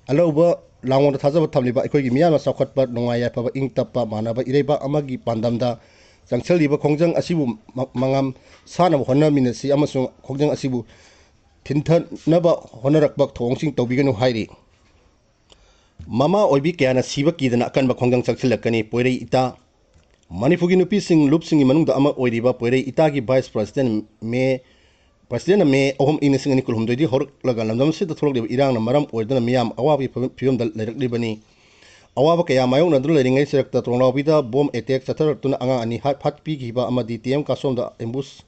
ꯑꯅꯧꯕ ꯂꯥꯡꯑꯣꯟꯗ ꯊꯥꯖꯕ ꯊꯝꯂꯤꯕ ꯑꯩꯈꯣꯏꯒꯤ ꯃꯤꯌꯥꯝꯅ ꯆꯥꯎꯈꯠꯄ, ꯅꯨꯡꯉꯥꯏ ꯌꯥꯏꯐꯕ, ꯏꯪ ꯇꯞꯄ, ꯃꯥꯟꯅꯕ ꯏꯔꯩꯕꯥꯛ ꯑꯃꯒꯤ ꯄꯥꯟꯗꯝꯗ ꯆꯪꯁꯤꯜꯂꯤꯕ ꯈꯣꯡꯖꯪ ꯑꯁꯤꯕꯨ ꯃ-, ꯃꯉꯥꯝ ꯁꯥꯅꯕ ꯍꯣꯠꯅꯃꯤꯟꯅꯁꯤ ꯑꯃꯁꯨꯡ ꯈꯣꯡꯖꯪ ꯑꯁꯤꯕꯨ ꯊꯤꯟꯊꯅꯕ ꯍꯣꯠꯅꯔꯛꯄ ꯊꯧꯑꯣꯡꯁꯤꯡ ꯇꯧꯕꯤꯒꯅꯨ ꯍꯥꯏꯔꯤ꯫ ꯃꯃꯥ ꯑꯣꯏꯕꯤ ꯀꯌꯥꯅ ꯁꯤꯕ ꯀꯤꯗꯅ ꯑꯀꯟꯕ ꯈꯣꯡꯖꯪ ꯆꯪꯁꯤꯜꯂꯛꯀꯅꯤ꯫ ꯄꯣꯏꯔꯩ ꯏꯇꯥ꯫ ꯃꯅꯤꯄꯨꯔꯒꯤ ꯅꯨꯄꯤꯁꯤꯡ ꯂꯨꯞꯁꯤꯡꯒꯤ ꯃꯅꯨꯡꯗ ꯑꯃ ꯑꯣꯏꯔꯤꯕ ꯄꯣꯏꯔꯩ ꯏꯇꯥꯒꯤ vice president ꯃꯦ presidentꯅ ꯃꯦ ꯑꯍꯨꯝ, ꯏꯪ ꯂꯤꯁꯤꯡ ꯑꯅꯤ ꯀꯨꯟꯍꯨꯝꯗꯣꯏꯗꯒꯤ ꯍꯧꯔꯛꯂꯒ ꯂꯝꯗꯝ ꯑꯁꯤꯗ ꯊꯣꯛꯂꯛꯂꯤꯕ ꯏꯔꯥꯡꯅ ꯃꯔꯝ ꯑꯣꯏꯗꯨꯅ ꯃꯤꯌꯥꯝ ꯑꯋꯥꯕꯒꯤ ꯐꯤꯕꯝ, ꯐꯤꯕꯝꯗ ꯂꯩꯔꯛꯂꯤꯕꯅꯤ꯫ ꯑꯋꯥꯕ ꯀꯌꯥ ꯃꯥꯌꯣꯛꯅꯗꯨꯅ ꯂꯩꯔꯤꯉꯩ ꯆꯩꯔꯛꯇ ꯇꯣꯡꯅꯥꯎꯕꯤꯗ bomb attack ꯆꯠꯊꯔꯛꯇꯨꯅ ꯑꯉꯥꯡ ꯑꯅꯤ ꯍꯥꯠ-, ꯍꯥꯠꯄꯤꯈꯤꯕ ꯑꯃꯗꯤ ꯇꯤ ꯑꯦꯝ ꯀꯥꯁꯣꯝꯗ ambush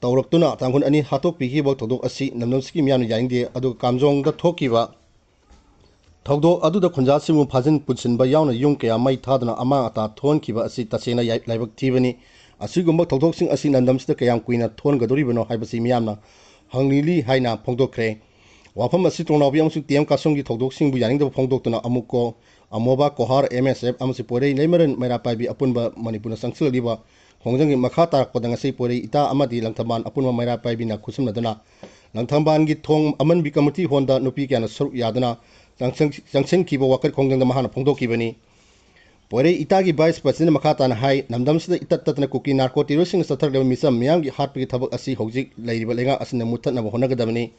ꯇꯧꯔꯛꯇꯨꯅ ꯇꯥꯡꯈꯨꯜ ꯑꯅꯤ ꯍꯥꯠꯇꯣꯛꯄꯤꯈꯤꯕ ꯊꯧꯗꯣꯛ ꯑꯁꯤ ꯂꯝꯗꯝꯁꯤꯒꯤ ꯃꯤꯌꯥꯝꯅ ꯌꯥꯅꯤꯡꯗꯦ꯫ ꯑꯗꯨꯒ ꯀꯥꯝꯖꯣꯡꯗ ꯊꯣꯛꯈꯤꯕ ꯊꯧꯗꯣꯛ ꯑꯗꯨꯗ ꯈꯨꯟꯖꯥꯁꯤꯡꯕꯨ ꯐꯥꯖꯤꯟ ꯄꯨꯟꯁꯤꯟꯕ ꯌꯥꯎꯅ ꯌꯨꯝ ꯀꯌꯥ ꯃꯩ ꯊꯥꯗꯨꯅ ꯑꯃꯥꯡ ꯑꯇꯥ ꯊꯣꯛꯍꯟꯈꯤꯕ ꯑꯁꯤ ꯇꯁꯦꯡꯅ ꯌꯥꯏ-, ꯂꯥꯏꯕꯛ ꯊꯤꯕꯅꯤ꯫ ꯑꯁꯤꯒꯨꯝꯕ ꯊꯧꯗꯣꯛꯁꯤꯡ ꯑꯁꯤ ꯂꯝꯗꯝꯁꯤꯗ ꯀꯌꯥꯝ ꯀꯨꯏꯅ ꯊꯣꯛꯍꯟꯒꯗꯧꯔꯤꯕꯅꯣ ꯍꯥꯏꯕꯁꯤ ꯃꯤꯌꯥꯝꯅ ꯍꯪꯂꯤꯂꯤ ꯍꯥꯏꯅ ꯐꯣꯡꯗꯣꯛꯈ꯭ꯔꯦ꯫ ꯋꯥꯐꯝ ꯑꯁꯤ ꯇꯣꯡꯅꯥꯎꯕꯤ ꯑꯃꯁꯨꯡ ꯇꯤ ꯑꯦꯝ ꯀꯥꯁꯣꯝꯒꯤ ꯊꯧꯗꯣꯛꯁꯤꯡꯕꯨ ꯌꯥꯅꯤꯡꯗꯕ ꯐꯣꯡꯗꯣꯛꯇꯨꯅ ꯑꯃꯨꯛꯀꯣ ꯑꯃꯣꯕꯥ, ꯀꯣꯍꯥꯔ, ꯑꯦꯝ ꯑꯦꯁ ꯑꯦꯐ ꯑꯃꯁꯨꯡ ꯄꯣꯏꯔꯩ ꯂꯩꯃꯔꯦꯟ ꯃꯩꯔꯥ ꯄꯥꯏꯕꯤ ꯑꯄꯨꯟꯕ ꯃꯅꯤꯄꯨꯔꯅ ꯆꯪꯁꯤꯜꯂꯛꯂꯤꯕ ꯈꯣꯡꯖꯪꯒꯤ ꯃꯈꯥ ꯇꯥꯔꯛꯄꯗ ꯉꯁꯤ ꯄꯣꯏꯔꯩ ꯏꯇꯥ ꯑꯃꯗꯤ ꯂꯪꯊꯕꯥꯜ ꯑꯄꯨꯟꯕ ꯃꯩꯔꯥ ꯄꯥꯏꯕꯤꯅ ꯈꯨꯠꯁꯝꯅꯗꯨꯅ ꯂꯪꯊꯝꯕꯥꯜꯒꯤ ꯊꯣꯡ ꯑꯃꯟꯕꯤ ꯀꯝꯃ꯭ꯌꯨꯅꯤꯇꯤ ꯍꯣꯜꯗ ꯅꯨꯄꯤ ꯀꯌꯥꯅ ꯁꯔꯨꯛ ꯌꯥꯗꯨꯅ ꯆꯪꯁꯪ-, ꯆꯪꯁꯤꯟꯈꯤꯕ ꯋꯥꯀꯠ ꯈꯣꯡꯖꯪꯗ ꯃꯍꯥꯛꯅ ꯐꯣꯡꯗꯣꯛꯈꯤꯕꯅꯤ꯫ ꯄꯣꯏꯔꯩ ꯏꯇꯥꯒꯤ ꯚꯥꯏꯁ ꯄ꯭ꯔꯁꯤꯗꯦꯟꯠ ꯃꯈꯥ ꯇꯥꯅ ꯍꯥꯏ, ꯂꯝꯗꯝꯁꯤꯗ ꯏꯇꯠ ꯇꯠꯇꯅ ꯀꯨꯀꯤ ꯅꯥꯔꯀꯣ ꯇꯦꯔꯣꯔꯤꯁꯁꯤꯡꯅ ꯆꯠꯊꯔꯛꯂꯤꯕ ꯃꯤꯆꯝ ꯃꯤꯌꯥꯝꯒꯤ ꯍꯥꯠꯄꯒꯤ ꯊꯕꯛ ꯑꯁꯤ ꯍꯧꯖꯤꯛ ꯂꯩꯔꯤꯕ ꯂꯩꯉꯥꯛ ꯑꯁꯤꯅ ꯃꯨꯠꯊꯠꯅꯕ ꯍꯣꯠꯅꯒꯗꯕꯅꯤ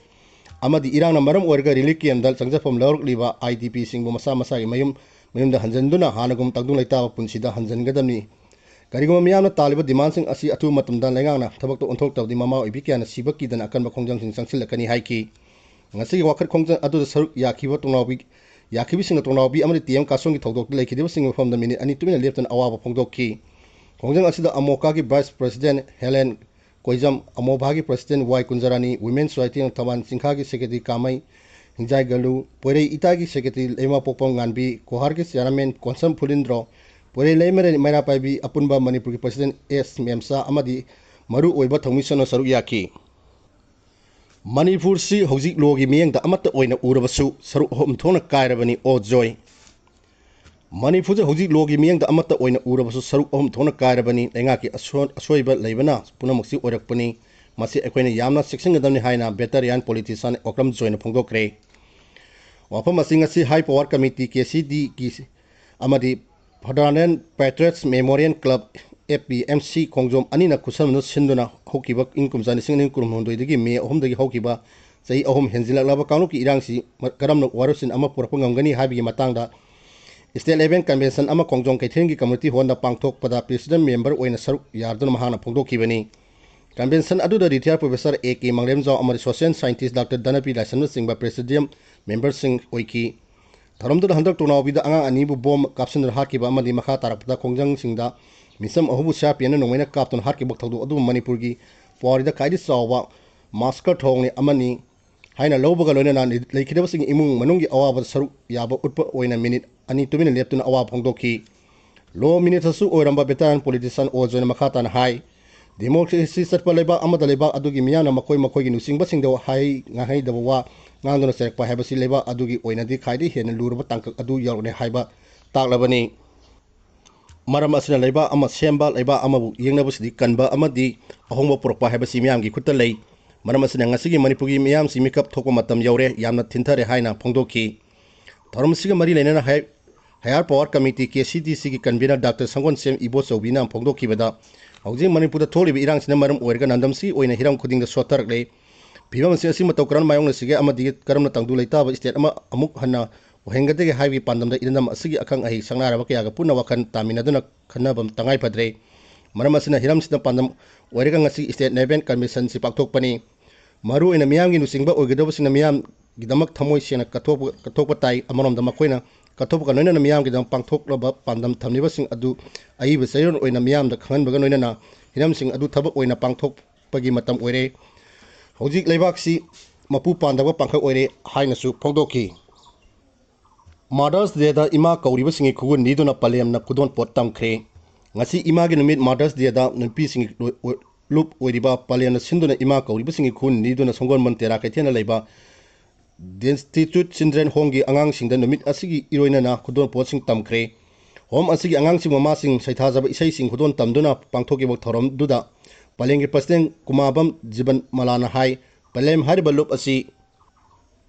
ꯑꯃꯗꯤ ꯏꯔꯥꯡꯅ ꯃꯔꯝ ꯑꯣꯏꯔꯒ ꯔꯤꯂꯤꯐ ꯀꯦꯝꯞꯇ ꯆꯪꯖꯐꯝ ꯂꯧꯔꯛꯂꯤꯕ ꯑꯥꯏ ꯗꯤ ꯄꯤꯁꯤꯡꯕꯨ ꯃꯁꯥ ꯃꯁꯥꯒꯤ ꯃꯌꯨꯝ ꯃꯌꯨꯝꯗ ꯍꯟꯖꯤꯟꯗꯨꯅ ꯍꯥꯟꯅꯒꯨꯝ ꯇꯪꯗꯨ ꯂꯩꯇꯥꯕ ꯄꯨꯟꯁꯤꯗ ꯍꯟꯖꯤꯟꯒꯗꯕꯅꯤ꯫ ꯀꯔꯤꯒꯨꯝꯕ ꯃꯤꯌꯥꯝꯅ ꯇꯥꯜꯂꯤꯕ ꯗꯤꯃꯥꯟꯁꯤꯡ ꯑꯁꯤ ꯑꯊꯨꯕ ꯃꯇꯝꯗ ꯂꯩꯉꯥꯛꯅ ꯊꯕꯛꯇ ꯑꯣꯟꯊꯣꯛꯇꯕꯗꯤ ꯃꯃꯥ ꯑꯣꯏꯕꯤ ꯀꯌꯥꯅ ꯁꯤꯕ ꯀꯤꯗꯅ ꯑꯀꯟꯕ ꯈꯣꯡꯖꯪꯁꯤꯡ ꯆꯪꯁꯤꯜꯂꯛꯀꯅꯤ ꯍꯥꯏꯈꯤ꯫ ꯉꯁꯤꯒꯤ ꯋꯥꯀꯠ ꯈꯣꯡꯖꯪ ꯑꯗꯨꯗ ꯁꯔꯨꯛ ꯌꯥꯈꯤꯕ ꯇꯣꯡꯅꯥꯎꯕꯤ, ꯌꯥꯈꯤꯕꯁꯤꯡꯅ ꯇꯣꯡꯅꯥꯎꯕꯤ ꯑꯃꯗꯤ ꯇꯤ ꯑꯦꯝ ꯀꯥꯁꯣꯡꯒꯤ ꯊꯧꯗꯣꯛꯇ ꯂꯩꯈꯤꯗꯕꯁꯤꯡꯒꯤ ꯃꯐꯝꯗ ꯃꯤꯅꯤꯠ ꯑꯅꯤ ꯇꯨꯃꯤꯟꯅ ꯂꯦꯞꯇꯅ ꯑꯋꯥꯕ ꯐꯣꯡꯗꯣꯛꯈꯤ꯫ ꯈꯣꯡꯖꯪ ꯑꯁꯤꯗ ꯑꯃꯣꯀꯥꯒꯤ ꯚꯥꯏꯁ ꯄ꯭ꯔꯁꯤꯗꯦꯟꯠ ꯍꯦꯂꯦꯟ ꯀꯣꯏꯖꯝ, ꯑꯃꯣꯚꯥꯒꯤ ꯄ꯭ꯔꯁꯤꯗꯦꯟꯠ ꯋꯥꯏ ꯀꯨꯟꯖꯔꯥꯅꯤ, ꯋꯤꯃꯦꯟꯁ ꯁꯣꯁꯥꯏꯇꯤ ꯊꯧꯕꯥꯜ ꯆꯤꯡꯈꯥꯒꯤ ꯁꯦꯀ꯭ꯔꯦꯇꯔꯤ ꯀꯥꯃꯩ ꯍꯤꯡꯖꯥꯏꯒꯂꯨ, ꯄꯣꯏꯔꯩ ꯏꯇꯥꯒꯤ ꯁꯦꯀ꯭ꯔꯦꯇꯔꯤ ꯂꯩꯃꯄꯣꯛꯄꯝ ꯉꯥꯟꯕꯤ, ꯀꯣꯍꯥꯔꯒꯤ ꯆꯤꯌꯥꯔꯃꯦꯟ ꯀꯣꯟꯁꯝ ꯐꯨꯂꯤꯟꯗ꯭ꯔꯣ, ꯄꯣꯏꯔꯩ ꯂꯩꯃꯔꯦꯟ ꯃꯩꯔꯥ ꯄꯥꯏꯕꯤ ꯑꯄꯨꯟꯕ ꯃꯅꯤꯄꯨꯔꯒꯤ ꯄ꯭ꯔꯁꯤꯗꯦꯟꯠ ꯑꯦꯁ ꯃꯦꯝꯆꯥ ꯑꯃꯗꯤ ꯃꯔꯨ ꯑꯣꯏꯕ ꯊꯧꯃꯤꯁꯤꯡꯅ ꯁꯔꯨꯛ ꯌꯥꯈꯤ꯫ ꯃꯅꯤꯄꯨꯔꯁꯤ ꯍꯧꯖꯤꯛ ꯂꯣꯒꯤ ꯃꯤꯠꯌꯦꯡꯗ ꯑꯃꯠꯇ ꯑꯣꯏꯅ ꯎꯔꯕꯁꯨ ꯁꯔꯨꯛ ꯑꯍꯨꯝ ꯊꯣꯛꯅ ꯀꯥꯏꯔꯕꯅꯤ ꯑꯣ ꯖꯣꯏ꯫ ꯃꯅꯤꯄꯨꯔꯁꯤ ꯍꯧꯖꯤꯛ ꯂꯣꯒꯤ ꯃꯤꯠꯌꯦꯡꯗ ꯑꯃꯠꯇ ꯑꯣꯏꯅ ꯎꯔꯕꯁꯨ ꯁꯔꯨꯛ ꯑꯍꯨꯝ ꯊꯣꯛꯅ ꯀꯥꯏꯔꯕꯅꯤ꯫ ꯂꯩꯉꯥꯛꯀꯤ ꯑꯁꯣ-, ꯑꯁꯣꯏꯕ ꯂꯩꯕꯅ ꯄꯨꯝꯅꯃꯛꯁꯤ ꯑꯣꯏꯔꯛꯄꯅꯤ꯫ ꯃꯁꯤ ꯑꯩꯈꯣꯏꯅ ꯌꯥꯝꯅ ꯆꯦꯛꯁꯤꯟꯒꯗꯕꯅꯤ ꯍꯥꯏꯅ ꯕꯦꯇꯔꯤꯌꯥꯟ ꯄꯣꯂꯤꯇꯤꯁꯤꯌꯥꯟ ꯑꯣꯀ꯭ꯔꯝ ꯖꯣꯏꯅ ꯐꯣꯡꯗꯣꯛꯈ꯭ꯔꯦ꯫ ꯋꯥꯐꯝ ꯑꯁꯤ ꯉꯁꯤ ꯍꯥꯏ ꯄꯋꯥꯔ ꯀꯃꯤꯇꯤ, ꯀꯦ ꯁꯤ ꯗꯤꯒꯤ ꯑꯃꯗꯤ fatherland patriots memorial club, F P M C, Khongjom ꯑꯅꯤꯅ ꯈꯨꯠꯁꯝꯅꯅ ꯁꯤꯟꯗꯨꯅ ꯍꯧꯈꯤꯕ ꯏꯪ ꯀꯨꯝꯖꯥ ꯂꯤꯁꯤꯡ ꯑꯅꯤ ꯀꯨꯟꯍꯨꯝꯗꯣꯏꯗꯒꯤ ꯃꯦ ꯑꯍꯨꯝꯗꯒꯤ ꯍꯧꯈꯤꯕ ꯆꯍꯤ ꯑꯍꯨꯝ ꯍꯦꯟꯖꯤꯜꯂꯛꯂꯕ ꯀꯥꯡꯂꯨꯞꯀꯤ ꯏꯔꯥꯡꯁꯤ ꯃ-, ꯀꯔꯝꯅ ꯋꯥꯔꯣꯏꯁꯤꯟ ꯑꯃ ꯄꯨꯔꯛꯄ ꯉꯝꯒꯅꯤ ꯍꯥꯏꯕꯒꯤ ꯃꯇꯥꯡꯗ ꯏꯁꯇꯦꯠ ꯂꯦꯚꯦꯜ ꯀꯟꯚꯦꯟꯁꯟ ꯑꯃ ꯈꯣꯡꯖꯣꯝ ꯀꯩꯊꯦꯜꯒꯤ ꯀꯝꯃ꯭ꯌꯨꯅꯤꯇꯤ ꯍꯣꯜꯗ ꯄꯥꯡꯊꯣꯛꯄꯗ ꯄ꯭ꯔꯦꯁꯤꯗꯦꯟꯠ ꯃꯦꯝꯕꯔ ꯑꯣꯏꯅ ꯁꯔꯨꯛ ꯌꯥꯗꯨꯅ ꯃꯍꯥꯛꯅ ꯐꯣꯡꯗꯣꯛꯈꯤꯕꯅꯤ꯫ ꯀꯟꯚꯦꯟꯁꯟ ꯑꯗꯨꯗ ꯔꯤꯇꯥꯌꯔ ꯄ꯭ꯔꯣꯐꯦꯁꯔ ꯑꯦ ꯀꯦ ꯃꯪꯂꯦꯝꯖꯥꯎ ꯑꯃꯗꯤ ꯁꯣꯁꯤꯌꯦꯜ ꯁꯥꯏꯟꯇꯤꯁ ꯗꯥꯛꯇꯔ ꯙꯅꯄꯤ ꯂꯥꯏꯁ꯭ꯔꯝꯅꯆꯤꯡꯕ ꯄ꯭ꯔꯦꯁꯤꯗꯤꯌꯝ ꯃꯦꯝꯕꯔꯁꯤꯡ ꯑꯣꯏꯈꯤ꯫ ꯊꯧꯔꯝꯗꯨꯗ ꯍꯟꯗꯛ ꯇꯣꯡꯅꯥꯎꯕꯤꯗ ꯑꯉꯥꯡ ꯑꯅꯤꯕꯨ ꯕꯣꯝ ꯀꯥꯞꯁꯤꯟꯗꯨꯅ ꯍꯥꯠꯈꯤꯕ ꯑꯃꯗꯤ ꯃꯈꯥ ꯇꯥꯔꯛꯄꯗ ꯈꯣꯡꯖꯪꯁꯤꯡꯗ ꯃꯤꯆꯝ ꯑꯍꯨꯝꯕꯨ ꯁꯤ ꯑꯥꯔ ꯄꯤ ꯑꯦꯐꯅ ꯅꯣꯡꯃꯩꯅ ꯀꯥꯞꯇꯨꯅ ꯍꯥꯠꯈꯤꯕ ꯊꯧꯗꯣꯛ ꯑꯗꯨ ꯃꯅꯤꯄꯨꯔꯒꯤ ꯄꯨꯋꯥꯔꯤꯗ ꯈ꯭ꯋꯥꯏꯗꯒꯤ ꯆꯥꯎꯕ ꯃꯥꯁꯀꯔ ꯊꯧꯑꯣꯡꯅꯤ ꯑꯃꯅꯤ ꯍꯥꯏꯅ ꯂꯧꯕꯒ ꯂꯣꯏꯅꯅ ꯂꯩꯈꯤꯗꯕꯁꯤꯡꯒꯤ ꯏꯃꯨꯡ ꯃꯅꯨꯡꯒꯤ ꯑꯋꯥꯕꯗ ꯁꯔꯨꯛ ꯌꯥꯕ ꯎꯠꯄ ꯑꯣꯏꯅ ꯃꯤꯅꯤꯠ ꯑꯅꯤ ꯇꯨꯃꯤꯟꯅ ꯂꯦꯞꯇꯨꯅ ꯑꯋꯥꯕ ꯐꯣꯡꯗꯣꯛꯈꯤ꯫ ꯂꯣ ꯃꯤꯅꯤꯁꯇꯔꯁꯨ ꯑꯣꯏꯔꯝꯕ ꯕꯦꯇꯔꯟ ꯄꯣꯂꯤꯇꯤꯁꯤꯌꯥꯟ ꯑꯣ ꯖꯣꯏꯅ ꯃꯈꯥ ꯇꯥꯅ ꯍꯥꯏ, ꯗꯦꯃꯣꯀ꯭ꯔꯦꯁꯤ ꯆꯠꯄ ꯂꯩꯕꯥꯛ ꯑꯃꯗ ꯂꯩꯕꯥꯛ ꯑꯗꯨꯒꯤ ꯃꯤꯌꯥꯝꯅ ꯃꯈꯣꯏ ꯃꯈꯣꯏꯒꯤ ꯂꯨꯆꯤꯡꯕꯁꯤꯡꯗ ꯍꯥꯏ ꯉꯥꯡꯍꯩꯗꯕ ꯋꯥ ꯉꯥꯡꯗꯨꯅ ꯆꯩꯔꯛꯄ ꯍꯥꯏꯕꯁꯤ ꯂꯩꯕꯥꯛ ꯑꯗꯨꯒꯤ ꯑꯣꯏꯅꯗꯤ ꯈ꯭ꯋꯥꯏꯗꯒꯤ ꯍꯦꯟꯅ ꯂꯨꯔꯕ ꯇꯥꯡꯀꯛ ꯑꯗꯨ ꯌꯧꯔꯛꯂꯦ ꯍꯥꯏꯕ ꯇꯥꯛꯂꯕꯅꯤ꯫ ꯃꯔꯝ ꯑꯁꯤꯅ ꯂꯩꯕꯥꯛ ꯑꯃ ꯁꯦꯝꯕ, ꯂꯩꯕꯥꯛ ꯑꯃꯕꯨ ꯌꯦꯡꯅꯕꯁꯤꯗꯤ ꯀꯟꯕ ꯑꯃꯗꯤ ꯑꯍꯣꯡꯕ ꯄꯨꯔꯛꯄ ꯍꯥꯏꯕꯁꯤ ꯃꯤꯌꯥꯝꯒꯤ ꯈꯨꯠꯇ ꯂꯩ꯫ ꯃꯔꯝ ꯑꯁꯤꯅ ꯉꯁꯤꯒꯤ ꯃꯅꯤꯄꯨꯔꯒꯤ ꯃꯤꯌꯥꯝꯁꯤ ꯃꯤꯀꯞ ꯊꯣꯛꯄ ꯃꯇꯝ ꯌꯧꯔꯦ, ꯌꯥꯝꯅ ꯊꯤꯟꯊꯔꯦ ꯍꯥꯏꯅ ꯐꯣꯡꯗꯣꯛꯈꯤ꯫ ꯊꯧꯔꯝ ꯑꯁꯤꯒ ꯃꯔꯤ ꯂꯩꯅꯅ ꯍꯥꯏ-, Higher Power Committee, K C D C ꯒꯤ convener Doctor ꯁꯪꯒꯣꯟꯁꯦꯝ ꯏꯕꯣꯆꯧꯕꯤꯅ ꯐꯣꯡꯗꯣꯛꯈꯤꯕꯗ, ꯍꯧꯖꯤꯛ ꯃꯅꯤꯄꯨꯔꯗ ꯊꯣꯛꯂꯤꯕ ꯏꯔꯥꯡꯁꯤꯅ ꯃꯔꯝ ꯑꯣꯏꯔꯒ ꯂꯝꯗꯝꯁꯤ ꯑꯣꯏꯅ ꯍꯤꯔꯝ ꯈꯨꯗꯤꯡꯗ ꯁꯣꯠꯊꯔꯛꯂꯦ꯫ ꯐꯤꯕꯝ ꯑꯁꯤ, ꯑꯁꯤ ꯃꯇꯧ ꯀꯔꯝꯅ ꯃꯥꯌꯣꯛꯅꯁꯤꯒꯦ ꯑꯃꯗꯤ ꯀꯔꯝꯅ ꯇꯪꯗꯨ ꯂꯩꯇꯥꯕ state ꯑꯃ ꯑꯃꯨꯛ ꯍꯟꯅ ꯑꯣꯏꯍꯟꯒꯗꯒꯦ ꯍꯥꯏꯕꯒꯤ ꯄꯥꯟꯗꯝꯗ ꯏꯔꯝꯗꯝ ꯑꯁꯤꯒꯤ ꯑꯈꯪ ꯑꯍꯩ ꯁꯛꯅꯥꯏꯔꯕ ꯀꯌꯥꯒ ꯄꯨꯟꯅ ꯋꯥꯈꯜ ꯇꯥꯃꯤꯟꯅꯗꯨꯅ ꯈꯟꯅꯕ ꯇꯉꯥꯏ ꯐꯗ꯭ꯔꯦ꯫ ꯃꯔꯝ ꯑꯁꯤꯅ ꯍꯤꯔꯝꯁꯤꯗ ꯄꯥꯟꯗꯝ ꯑꯣꯏꯔꯒ ꯉꯁꯤ State Navajo Convention ꯑꯁꯤ ꯄꯥꯡꯊꯣꯛꯄꯅꯤ꯫ ꯃꯔꯨꯑꯣꯏꯅ ꯃꯤꯌꯥꯝꯒꯤ ꯂꯨꯆꯤꯡꯕ ꯑꯣꯏꯒꯗꯧꯕꯁꯤꯡꯅ ꯃꯤꯌꯥꯝꯒꯤꯗꯃꯛ ꯊꯃꯣꯏ ꯁꯦꯡꯅ ꯀꯠꯊꯣꯛꯄ, ꯀꯠꯊꯣꯛꯄ ꯇꯥꯏ꯫ ꯑꯃꯔꯣꯝꯗ ꯃꯈꯣꯏꯅ ꯀꯠꯊꯣꯛꯄꯒ ꯂꯣꯏꯅꯅ ꯃꯤꯌꯥꯝꯒꯤꯗꯃꯛ ꯄꯥꯡꯊꯣꯛꯅꯕ ꯄꯥꯟꯗꯝ ꯊꯝꯂꯤꯕꯁꯤꯡ ꯑꯗꯨ ꯑꯏꯕ ꯆꯩꯔꯣꯜ ꯑꯣꯏꯅ ꯃꯤꯌꯥꯝꯗ ꯈꯪꯍꯟꯕꯒ ꯂꯣꯏꯅꯅ ꯍꯤꯔꯝꯁꯤꯡ ꯑꯗꯨ ꯊꯕꯛ ꯑꯣꯏꯅ ꯄꯥꯡꯊꯣꯛꯄꯒꯤ ꯃꯇꯝ ꯑꯣꯏꯔꯦ꯫ ꯍꯧꯖꯤꯛ ꯂꯩꯕꯥꯛꯁꯤ ꯃꯄꯨ ꯄꯥꯟꯗꯕ ꯄꯥꯡꯈꯛ ꯑꯣꯏꯔꯦ ꯍꯥꯏꯅꯁꯨ ꯐꯣꯡꯗꯣꯛꯈꯤ꯫ Mother's Dayꯗ ꯏꯃꯥ ꯀꯧꯔꯤꯕꯁꯤꯡꯒꯤ ꯈꯨꯒꯨꯟ ꯅꯤꯗꯨꯅ ꯄꯂꯦꯝꯅ ꯈꯨꯗꯣꯜꯄꯣꯠ ꯇꯝꯈ꯭ꯔꯦ꯫ ꯉꯁꯤ ꯏꯃꯥꯒꯤ ꯅꯨꯃꯤꯠ, Mother's Dayꯗ ꯅꯨꯄꯤꯁꯤꯡꯒꯤ ꯂꯨ-, ꯂꯨꯞ ꯑꯣꯏꯔꯤꯕ ꯄꯂꯦꯝꯅ ꯁꯤꯟꯗꯨꯅ ꯏꯃꯥ ꯀꯧꯔꯤꯕꯁꯤꯡꯒꯤ ꯈꯨꯒꯨꯟ ꯅꯤꯗꯨꯅ ꯁꯪꯒꯣꯜꯕꯟ ꯇꯦꯔꯥ ꯀꯩꯊꯦꯜꯗ ꯂꯩꯕ Destitute Children Homeꯒꯤ ꯑꯉꯥꯡꯁꯤꯡꯗ ꯅꯨꯃꯤꯠ ꯑꯁꯤꯒꯤ ꯏꯔꯣꯏꯅꯅ ꯈꯨꯗꯣꯜꯄꯣꯠꯁꯤꯡ ꯇꯝꯈ꯭ꯔꯦ꯫ Home ꯑꯁꯤꯒꯤ ꯑꯉꯥꯡꯁꯤꯡ ꯃꯃꯥꯁꯤꯡ ꯁꯩꯊꯥꯖꯕ ꯏꯁꯩꯁꯤꯡ ꯈꯨꯗꯣꯜ ꯇꯝꯗꯨꯅ ꯄꯥꯡꯊꯣꯛꯈꯤꯕ ꯊꯧꯔꯝꯗꯨꯗ ꯄꯂꯦꯝꯒꯤ President ꯀꯨꯃꯥꯕꯝ ꯖꯤꯕꯟ ꯃꯂꯥꯅ ꯍꯥꯏ, ꯄꯂꯦꯝ ꯍꯥꯏꯔꯤꯕ ꯂꯨꯞ ꯑꯁꯤ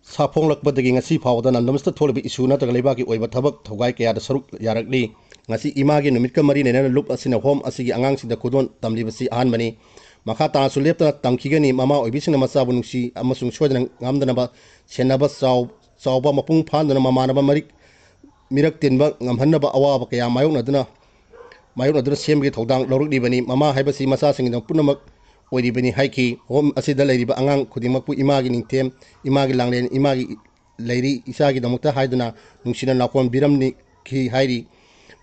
ꯁꯥꯐꯣꯡꯂꯛꯄꯗꯒꯤ ꯉꯁꯤ ꯐꯥꯎꯕꯗ ꯂꯝꯗꯝꯁꯤꯗ ꯊꯣꯛꯂꯤꯕ issue ꯅꯠꯇ꯭ꯔꯒ ꯂꯩꯕꯥꯛꯀꯤ ꯑꯣꯏꯕ ꯊꯕꯛ ꯊꯧꯒꯥꯏ ꯀꯌꯥꯗ ꯁꯔꯨꯛ ꯌꯥꯔꯛꯂꯤ꯫ ꯉꯁꯤ ꯏꯃꯥꯒꯤ ꯅꯨꯃꯤꯠꯀ ꯃꯔꯤ ꯂꯩꯅꯅ ꯂꯨꯞ ꯑꯁꯤꯅ home ꯑꯁꯤꯒꯤ ꯑꯉꯥꯡꯁꯤꯡꯗ ꯈꯨꯗꯣꯜ ꯇꯝꯂꯤꯕꯁꯤ ꯑꯍꯥꯟꯕꯅꯤ꯫ ꯃꯈꯥ ꯇꯥꯅꯁꯨ ꯂꯦꯞꯇꯅ ꯇꯝꯈꯤꯒꯅꯤ꯫ ꯃꯃꯥ ꯑꯣꯏꯕꯤꯁꯤꯡꯅ ꯃꯆꯥꯕꯨ ꯅꯨꯡꯁꯤ ꯑꯃꯁꯨꯡ ꯁꯣꯏꯗꯅ ꯉꯥꯝꯗꯅꯕ ꯁꯦꯟꯅꯕ, ꯆꯥꯎ-, ꯆꯥꯎꯕ ꯃꯄꯨꯡ ꯐꯥꯍꯟꯗꯨꯅ ꯃꯃꯥꯟꯅꯕ ꯃꯔꯤꯛ, ꯃꯤꯔꯛ ꯇꯤꯟꯕ ꯉꯝꯍꯟꯅꯕ ꯑꯋꯥꯕ ꯀꯌꯥ ꯃꯥꯌꯣꯛꯅꯗꯨꯅ, ꯃꯥꯌꯣꯛꯅꯗꯨꯅ ꯁꯦꯝꯕꯒꯤ ꯊꯧꯗꯥꯡ ꯂꯧꯔꯛꯂꯤꯕꯅꯤ꯫ ꯃꯃꯥ ꯍꯥꯏꯕꯁꯤ ꯃꯆꯥꯁꯤꯡꯒꯤꯗꯃꯛ ꯄꯨꯝꯅꯃꯛ ꯑꯣꯏꯔꯤꯕꯅꯤ ꯍꯥꯏꯈꯤ꯫ Home ꯑꯁꯤꯗ ꯂꯩꯔꯤꯕ ꯑꯉꯥꯡ ꯈꯨꯗꯤꯡꯃꯛꯄꯨ ꯏꯃꯥꯒꯤ ꯅꯤꯡꯊꯦꯝ, ꯏꯃꯥꯒꯤ ꯂꯥꯡꯂꯦꯟ, ꯏꯃꯥꯒꯤ ꯂꯩꯔꯤ, ꯏꯆꯥꯒꯤꯗꯃꯛꯇ ꯍꯥꯏꯗꯨꯅ ꯅꯨꯡꯁꯤꯅ ꯂꯥꯎꯀꯣꯟꯕꯤꯔꯝꯈꯤ ꯍꯥꯏꯔꯤ꯫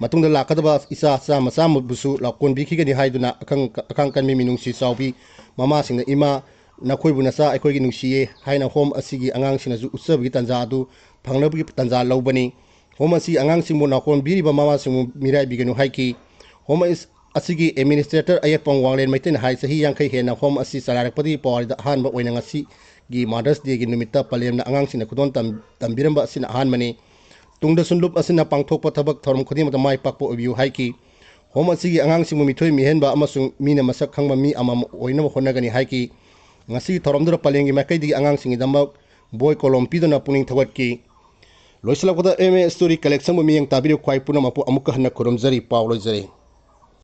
ꯃꯇꯨꯡꯗ ꯂꯥꯛꯀꯗꯕ ꯏꯆꯥ ꯆꯥꯃ ꯆꯥꯃꯕꯨꯁꯨ ꯂꯥꯎꯀꯣꯟꯕꯤꯈꯤꯒꯅꯤ ꯍꯥꯏꯗꯨꯅ ꯑꯈꯪ-, ꯑꯈꯥꯡ ꯀꯟꯕꯤ ꯃꯤꯅꯨꯡꯁꯤ ꯆꯥꯎꯕꯤ ꯃꯃꯥꯁꯤꯡꯅ, "ꯏꯃꯥ, ꯅꯈꯣꯏꯕꯨ ꯅꯆꯥ ꯑꯩꯈꯣꯏꯒꯤ ꯅꯨꯡꯁꯤꯌꯦ" ꯍꯥꯏꯅ home ꯑꯁꯤꯒꯤ ꯑꯉꯥꯡꯁꯤꯡꯅꯁꯨ ꯎꯠꯆꯕꯒꯤ ꯇꯥꯟꯖꯥ ꯑꯗꯨ ꯐꯪꯅꯕꯒꯤ ꯇꯥꯟꯖꯥ ꯂꯧꯕꯅꯤ꯫ Home ꯑꯁꯤ ꯑꯉꯥꯡꯁꯤꯡꯕꯨ ꯅꯥꯀꯣꯟꯕꯤꯔꯤꯕ ꯃꯃꯥꯁꯤꯡꯕꯨ ꯃꯤꯔꯥꯏꯕꯤꯒꯅꯨ ꯍꯥꯏꯈꯤ꯫ Home ꯑꯁ-, ꯑꯁꯤꯒꯤ administrator ꯑꯌꯦꯠꯄꯝ ꯋꯥꯡꯂꯦꯟ ꯃꯩꯇꯩꯅ ꯍꯥꯏ, ꯆꯍꯤ ꯌꯥꯡꯈꯩ ꯍꯦꯟꯅ home ꯑꯁꯤ ꯆꯂꯥꯏꯔꯛꯄꯗꯒꯤ ꯄꯨꯋꯥꯔꯤꯗ ꯑꯍꯥꯟꯕ ꯑꯣꯏꯅ ꯉꯁꯤꯒꯤ Mother's Dayꯒꯤ ꯅꯨꯃꯤꯠꯇ ꯄꯂꯦꯝꯅ ꯑꯉꯥꯡꯁꯤꯡꯗ ꯈꯨꯗꯣꯜ ꯇꯝ-, ꯇꯝꯕꯤꯔꯝꯕ ꯑꯁꯤꯅ ꯑꯍꯥꯟꯕꯅꯤ꯫ ꯇꯨꯡꯗꯁꯨ ꯂꯨꯞ ꯑꯁꯤꯅ ꯄꯥꯡꯊꯣꯛꯄ ꯊꯕꯛ ꯊꯧꯔꯝ ꯈꯨꯗꯤꯡꯃꯛꯇ ꯃꯥꯏ ꯄꯥꯛꯄ ꯑꯣꯏꯕꯤꯌꯨ ꯍꯥꯏꯈꯤ꯫ Home ꯑꯁꯤꯒꯤ ꯑꯉꯥꯡꯁꯤꯡꯕꯨ ꯃꯤꯊꯣꯏ ꯃꯤꯍꯦꯟꯕ ꯑꯃꯁꯨꯡ ꯃꯤꯅ ꯃꯁꯛ ꯈꯪꯕ ꯃꯤ ꯑꯃꯃꯝ ꯑꯣꯏꯅꯕ ꯍꯣꯠꯅꯒꯅꯤ ꯍꯥꯏꯈꯤ꯫ ꯉꯁꯤꯒꯤ ꯊꯧꯔꯝꯗꯨꯗ ꯄꯂꯦꯝꯒꯤ ꯃꯥꯏꯀꯩꯗꯒꯤ ꯑꯉꯥꯡꯁꯤꯡꯒꯤꯗꯃꯛ ꯕꯣꯏ ꯀꯣꯂꯣꯝ ꯄꯤꯗꯨꯅ ꯄꯨꯛꯅꯤꯡ ꯊꯧꯒꯠꯈꯤ꯫ ꯂꯣꯏꯁꯤꯜꯂꯛꯄꯗ ꯑꯦꯝ ꯑꯦ ꯁ꯭ꯇꯣꯔꯤ ꯀꯂꯦꯛꯁꯟꯕꯨ ꯃꯤꯠꯌꯦꯡ ꯇꯥꯕꯤꯔꯤꯕ ꯈ꯭ꯋꯥꯏ ꯄꯨꯝꯅꯃꯛꯄꯨ ꯑꯃꯨꯛꯀ ꯍꯟꯅ ꯈꯨꯔꯨꯝꯖꯔꯤ꯫ ꯄꯥꯎ ꯂꯣꯏꯖꯔꯦ꯫